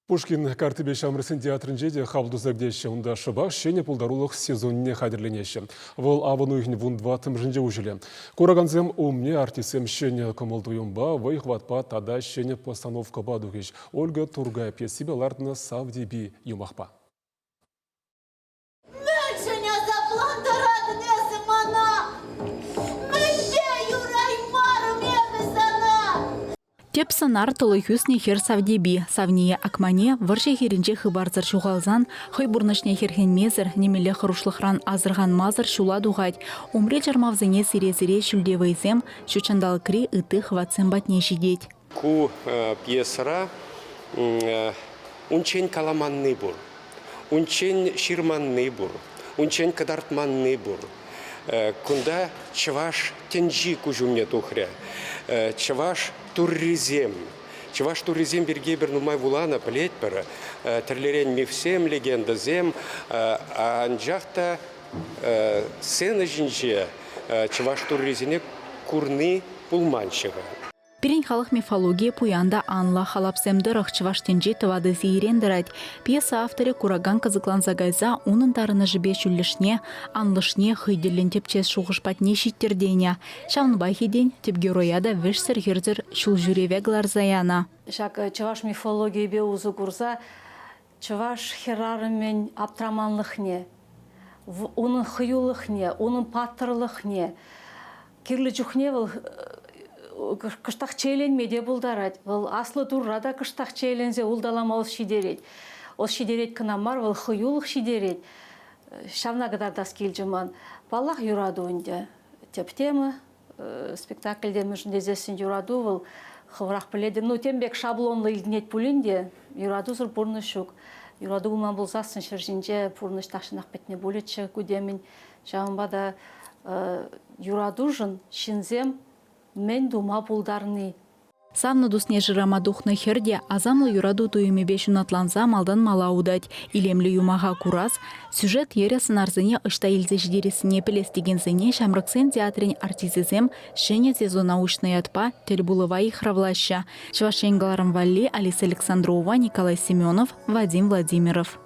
Пушкин карттипе ҫамрӑксен театрӗнче те хапӑл туса кӗтеҫҫӗ. Унта шӑпах ҫӗнӗ пултарулӑх сезонне хатӗрленеҫҫӗ. Вӑл авӑн уйӑхӗн вунтӑваттӑмӗшӗнче уҫӑлӗ. Куракансем умне артистсем ҫӗнӗ кӑмӑл-туйӑмпа, вӑй-хӑватпа тата ҫӗнӗ постановкӑпа тухӗҫ. Ольга Тургай пьесипе лартнӑ «Савтепи» юмахпа. Мӗншӗн асаплантаратӑн эсӗ мана? Мӗнле юраймарӑм эпӗ сана? Тӗп сӑнар тӑлӑх ӳснӗ хӗр Савтепи. Савние Акмане вӑрҫӑ хирӗнче хыпарсӑр ҫухалсан хӑй пурнӑҫне хӗрхенмесӗр, нимӗнле хӑрушлӑхран асӑрханмасӑр ҫула тухать. Умри чӑрмавсене сире-сире ҫӳлте вӑйсем, ҫутҫанталӑкри ытти хӑватсем патне ҫитет. Ку пьесӑра унччен каламанни пур, унччен ҫырманни пур, унччен кӑтартманни пур. Кунта чӑваш тӗнчи куҫ умне тухрӗ. Чӑваш туррисем. Чӑваш туррисем пирки эпир нумай вуланӑ, пӗлетпӗр. Тӗрлӗрен мифсем, легендӑсем. Анчах та сцена ҫинче чӑваш туррисене курни пулманччӗ-ха. Пирӗн халӑх мифологийӗ пуян та анлӑ. Халапсем тӑрӑх чӑваш тӗнчи тӑватӑ сийрен тӑрать. Пьеса авторӗ куракан кӑсӑкланса кайса унӑн тарӑнӑшӗпе ҫӳллӗшне, анлӑшне хӑй тӗллӗн тӗпчес шухӑш патне ҫиттӗр тенӗ. Ҫавӑнпах-и тен, тӗп героя та вӗҫсӗр-хӗрсӗр ҫулҫӳреве кӑларса янӑ. Ҫак чӑваш мифологийӗпе усӑ курса чӑваш хӗрарӑмӗн аптраманлӑхне, унӑн хӑюлӑхне, унӑн паттӑрлӑхне кирлӗ чухне вӑл кӑштах чееленме те пултарать. Вӑл аслӑ турра та кӑштах чееленсе улталама ӑс ҫитерет. Ӑс ҫитерет кӑна мар, вӑл хӑюлӑх ҫитерет. Ҫавна кӑтартас килчӗ ман. Паллах, юрату ӗнтӗ. Тӗп тема спектакльте мӗншӗн тесессӗн юрату вӑл хӑвӑрах пӗлетӗр. Ну, тем пек шаблонлӑ илтӗнет пулин те, юратусӑр пурнӑҫ ҫук. Юрату пулман пулсассӑн ҫӗр ҫинче пурнӑҫ тахҫанах пӗтнӗ пулӗччӗ ку темӗн. Ҫавӑнпа та юратушӑн ҫынсем мӗн тума пултарни. Савнӑ тусне шырама тухнӑ хӗр те асамлӑ юрату туйӑмӗпе ҫунатланса малтан мала утать. Илемлӗ юмаха курас, сюжет йӗрӗ сӑнарсене ӑҫта илсе ҫитерессине пӗлес текенсене ҫамрӑксен театрӗн артисчӗсем ҫӗнӗ сезона уҫнӑ ятпа тӗлпулӑва йыхравлаҫҫӗ. Чӑваш Ен кӑларӑм валли Алиса Александрова, Николай Семенов, Вадим Владимиров.